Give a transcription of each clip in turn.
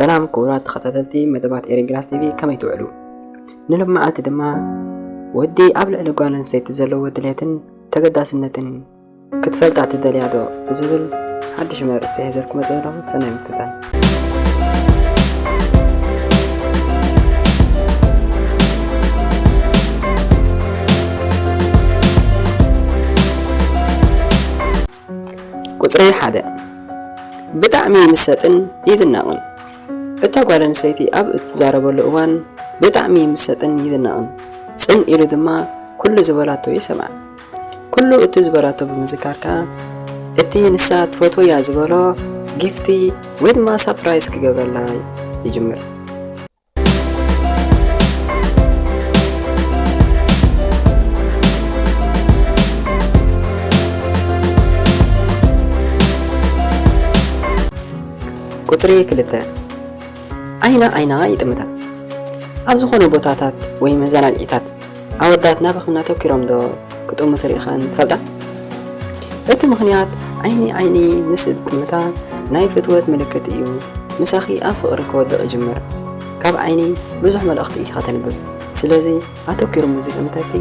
ሰላም ክቡራት ተኸታተልቲ መደባት ኤሪ ግላስ ቲቪ፣ ከመይ ትውዕሉ? ንሎሚ መዓልቲ ድማ ወዲ ኣብ ልዕሊ ጓል ኣንስተይቲ ዘለዎ ድሌትን ተገዳስነትን ክትፈልጣ ትደልያ ዶ ብዝብል ሓድሽ መርእስቲ ሒዘልኩም መጺአ ኣለኹ። ሰናይ ምክትታል። ቁጽሪ ሓደ፣ ብጣዕሚ ይምሰጥን ይድነቕን። እታ ጓል ኣንስተይቲ ኣብ እትዛረበሉ እዋን ብጣዕሚ ይምሰጥን ይድነቕን። ጽን ኢሉ ድማ ኩሉ ዝበላቶ ይሰምዓ። ኩሉ እቲ ዝበላቶ ብምዝካር ከኣ እቲ ንሳ ትፈትዎ እያ ዝበሎ ጊፍቲ ወይ ድማ ሳፕራይዝ ክገብረላ ይጅምር። ቁጽሪ ክልተ፣ ዓይና ዓይና ይጥምታ። ኣብ ዝኾነ ቦታታት ወይ መዘናግዒታት ኣወዳት ናባኺ እናተኪሮም ዶ ክጥምቱ ርኢኻን ትፈልጣ? እቲ ምኽንያት ዓይኒ ዓይኒ ምስ እትጥምታ ናይ ፍትወት ምልክት እዩ። ምሳኺ ኣብ ፍቕሪ ክወድቕ ይጅምር። ካብ ዓይኒ ብዙሕ መልእኽቲ ኢኻ ተንብብ። ስለዚ ኣተኪሩ ምስ ዝጥምተኪ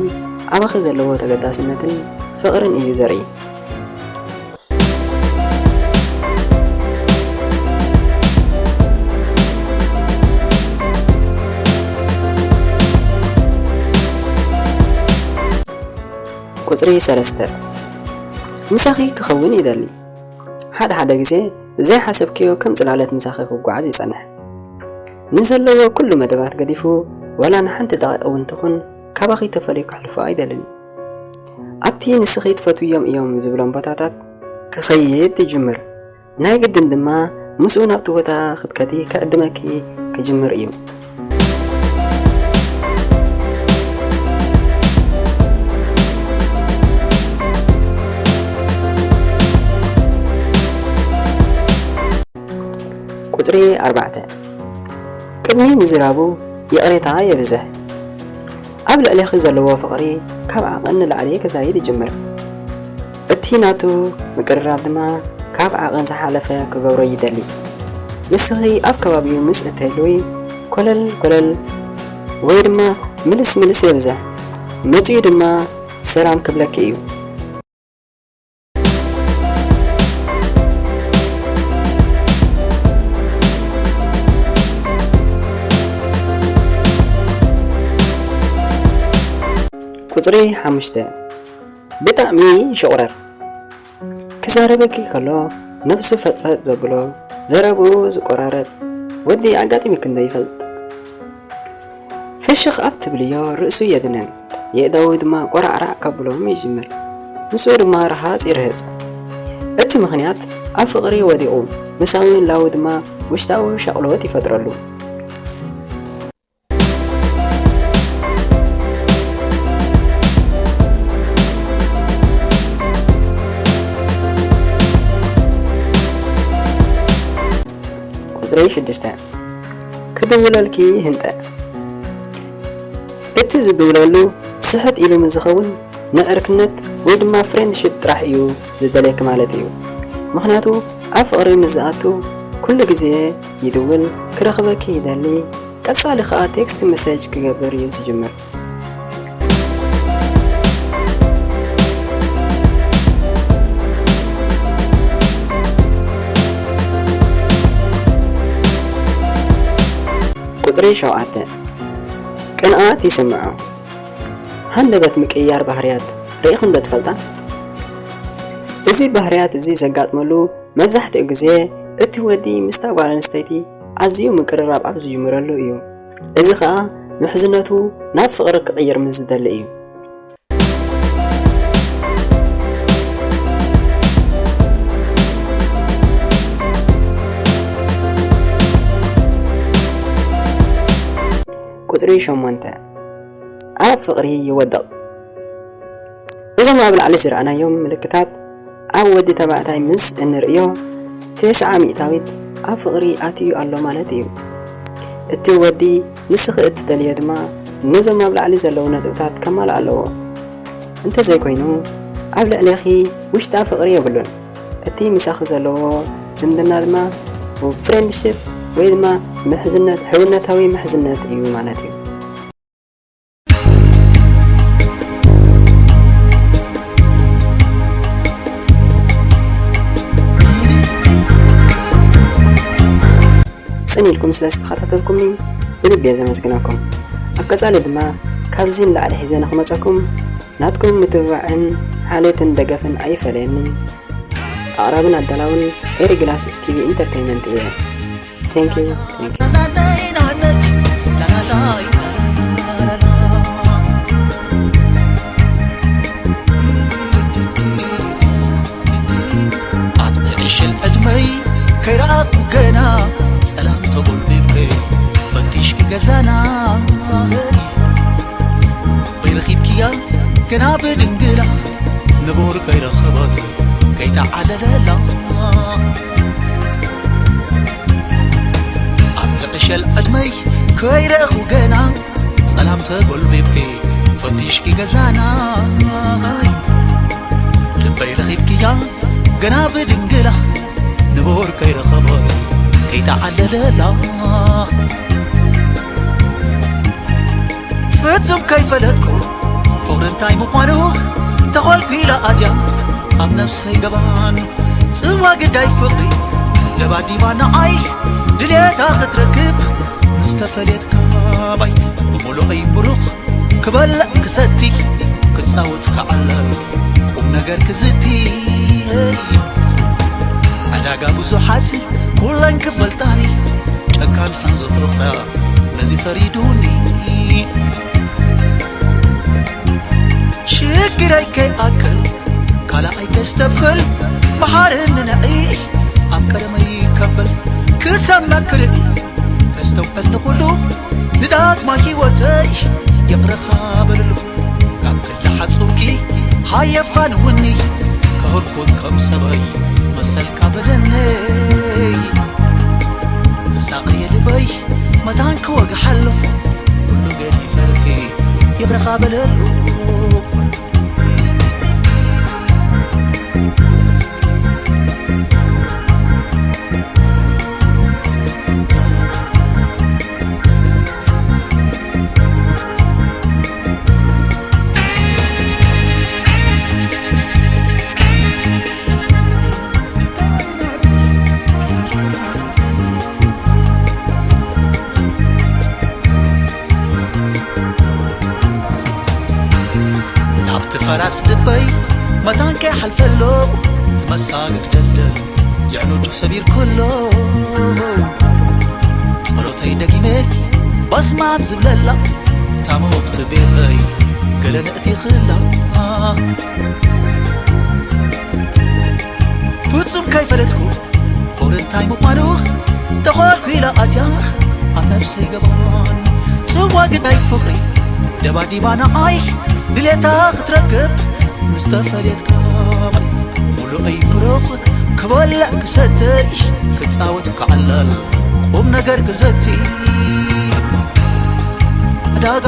ኣባኺ ዘለዎ ተገዳስነትን ፍቕርን እዩ ዘርኢ። ቁጽሪ ሰለስተ፣ ምሳኺ ክኸውን ይደሊ። ሓደ ሓደ ግዜ ዘይሓሰብክዮ ከም ጽላለት ምሳኺ ክጓዓዝ ይጸንሕ። ንዘለዎ ኩሉ መደባት ገዲፉ፣ ዋላ ንሓንቲ ደቂቕ እውን ትኹን ካባኺ ተፈልዩ ክሕልፎ ኣይደልን እዩ። ኣብቲ ንስኺ ትፈትውዮም እዮም ዝብሎም ቦታታት ክኸይድ ይጅምር። ናይ ግድን ድማ ምስኡ ናብቲ ቦታ ክትከዲ ክዕድመኪ ክጅምር እዩ። ቁጽሪ ኣርባዕተ፣ ቅድሚ ምዝራቡ ይቕሬታ የብዝሕ። ኣብ ልዕሌኺ ዘለዎ ፍቕሪ ካብ ዓቐን ንላዕሊ ክዛይድ ይጅምር። እቲ ናቱ ምቅርራብ ድማ ካብ ዓቐን ዝሓለፈ ክገብሮ ይደሊ። ንስኺ ኣብ ከባቢኡ ምስ እትህልዊ ኮለል ኮለል ወይ ድማ ምልስ ምልስ የብዝሕ። መጺኡ ድማ ሰላም ክብለኪ እዩ። ቁጽሪ ሓሙሽተ፣ ብጣዕሚ ይሽቑረር። ክዛረበኪ ከሎ ነብሱ ፈጥፈጥ ዘብሎ፣ ዘረብኡ ዝቆራረጽ ወዲ ኣጋጢሙኪ እንዶ ይፈልጥ? ፍሽኽ ኣብ ትብልዮ ርእሱ የድንን፣ የእዳዉ ድማ ቆራዕራዕ ከብሎም ይጅምር። ምስኡ ድማ ረሃጽ ይርህጽ። እቲ ምኽንያት ኣብ ፍቕሪ ወዲቑ፣ ምሳዊ ላዊ ድማ ውሽጣዊ ሻቕሎት ይፈጥረሉ። ቁጽሪ ሽዱሽተ፣ ክድውለልኪ ይህንጠ። እቲ ዝድውለሉ ስሕት ኢሉ ምስ ዝኸውን ንዕርክነት ወይ ድማ ፍሬንድሺፕ ጥራሕ እዩ ዝደልየኪ ማለት እዩ። ምኽንያቱ ኣብ ፍቕሪ ምስ ዝኣቱ ኩሉ ግዜ ይድውል፣ ክረኽበኪ ይደሊ፣ ቀጻሊ ከኣ ቴክስት መሴጅ ክገብር እዩ ዝጅምር። ቁጽሪ ሸውዓተ፣ ቅንኣት ይስምዖ። ሃንደበት ምቅይያር ባህርያት ርኢኽን ዶ ትፈልጣ? እዚ ባህርያት እዚ ዘጋጥመሉ መብዛሕትኡ ግዜ እቲ ወዲ ምስታ ጓል ኣንስተይቲ ኣዝዩ ምቅርራብ ኣብ ዝጅምረሉ እዩ። እዚ ኸኣ ምሕዝነቱ ናብ ፍቕሪ ክቕይር ምስ ዝደሊ እዩ። ቁጽሪ ሸሞንተ፣ ኣብ ፍቕሪ ይወድቕ። እዞም ኣብ ላዕሊ ዝረኣናዮም ምልክታት ኣብ ወዲ ተባዕታይ ምስ እንርእዮ፣ ተስዓ ሚእታዊት ኣብ ፍቕሪ ኣትዩ ኣሎ ማለት እዩ። እቲ ወዲ ንስኺ እትደልዮ ድማ ነዞም ኣብ ላዕሊ ዘለዉ ነጥብታት ከማልእ ኣለዎ። እንተዘይኮይኑ፣ ኣብ ልዕሌኺ ውሽጣ ፍቕሪ የብሉን። እቲ ምሳኺ ዘለዎ ዝምድና ድማ ፍሬንድሺፕ ወይ ድማ ምሕዝነት፣ ሕውነታዊ ምሕዝነት እዩ ማለት እዩ። ጽን ኢልኩም ስለ ዝተኸታተልኩምኒ ብልቢ እየ ዘመስግነኩም። ኣብ ቀጻሊ ድማ ካብዚ ንላዕሊ ሒዘ ንኽመጸኩም ናትኩም ምትብባዕን ሓልዮትን ደገፍን ኣይፈለየኒ። ኣቕራብን ኣዳላውን ኤሪ ግላስ ቲቪ ኢንተርቴይንመንት እየ። Thank you, thank you። ኣብቲ ዕሸል ዕድመይ ከይረኣኹ ገና ጸላም ተጎልቢብኪ ፈቲሽኪ ገዛና በይ ረኺብክያ ገና ብድንግላ ንቡር ከይረኸበት ከይተዓለለላ ኣብቲ ዕሸል ዕድመይ ከይረእኹ ገና ጸላም ተጎልቢብኪ ፈቲሽኪ ገዛና ልበይ ረኺብክያ ገና ብድንግላ ንቡር ከይረኸበት ከይተዓለለላ ፍጹም ከይፈለጥኩ ፍቕሪ እንታይ ምዃኑ ተኾልኩ ኢላ ኣትያ ኣብ ነፍሰይ ገባን ጽዋ ግዳይ ፍቕሪ ደባዲባ ንዓይ ድልየታ ክትረክብ ምስ ተፈለየት ካባይ ብምሉእይ ብሩኽ ክበልዕ ክሰቲ ክጻወት ክዓለል ቁም ነገር ክዝቲ ዕዳጋ ብዙሓት ኩለን ክፈልጣኒ ጨካን ሓንዞ ፍቕራ ነዚ ፈሪዱኒ ሽግረይ ከይኣክል ካልኣይ ከስተብህል መሓረኒ ንዒ ኣብ ቀደመይ ከብል ክሰመ ክርኢ ከስተውዕል ንኹሉ ንዳግማ ህይወተይ ይቕረኻ በልሉ ካብ ክሊ ሓጹርኪ ሃየፋን ውኒ ክህርኩት ከም ሰበይ መሰልካ በለነይ ተሳቐየ ልበይ መታን ክወግሓሎ ኩሉ ገዲፈልኪ ይቕረኻ በለሉ ናብቲ ፈራስ ልበይ መታን ከይሓልፈሎ ትመሳግሕ ደልደል የዕኑዱ ሰቢር ኩሎ ጸሎተይ ደጊመ በስማም ዝብለላ ታመወቅቲ ቤተይ ገለ ንእቲ ክላ ፍጹም ከይፈለጥኩ ፍቕሪ እንታይ ምዃኑ ተኾልኩ ኢላ ኣትያ ኣብ ነብሰይ ገባን ጽዋ ግዳይ ፍቕሪ ደባዲባ ንዓይ ድሌታ ክትረክብ ምስ ተፈለየት ካብ ሙሉእይ ብሩኽ ክበልዕ ክሰትይ ክጻወት ክዓለል ቁም ነገር ክዘቲ ዕዳጋ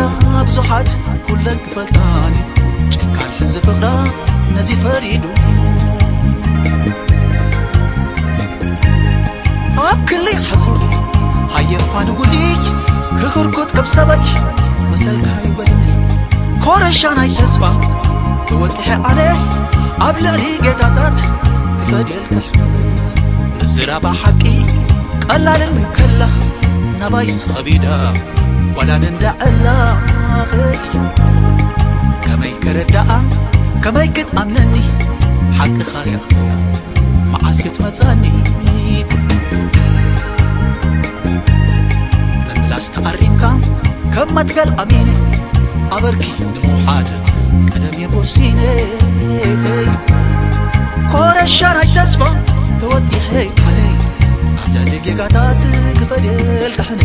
ብዙሓት ኩለን ክፈልጣኒ ጨካን ሕዚ ፍቕራ ነዚ ፈሪዱ ኣብ ክሊ ሓጹሪ ሃየፋን ውዲ ክኽርኩት ከም ሰበይ መሰልካ ይበልኒ ኮረሻ ናይ ተስፋ ተወጢሐ ኣነ ኣብ ልዕሊ ጌታታት ክፈድየልካ ምዝራባ ሓቂ ቀላልን ከላ ናባይስ ኸቢዳ ዋላ ንንዳ ዕላኸይ ከመይ ከረዳኣ ከመይ ክትኣምነኒ ሓቅኻ ርኢኻ መዓስ ክትመጻኒ ምምላስ ተኣሪምካ ከም መትከል ኣሚነ ኣበርኪ ንምውሓድ ቀደም የቦሲነ ኮረሻ ናይ ተስፋ ተወጢሐ ኣነ ኣብ ልዕሊ ጌጋታት ክፈደል ካሕነ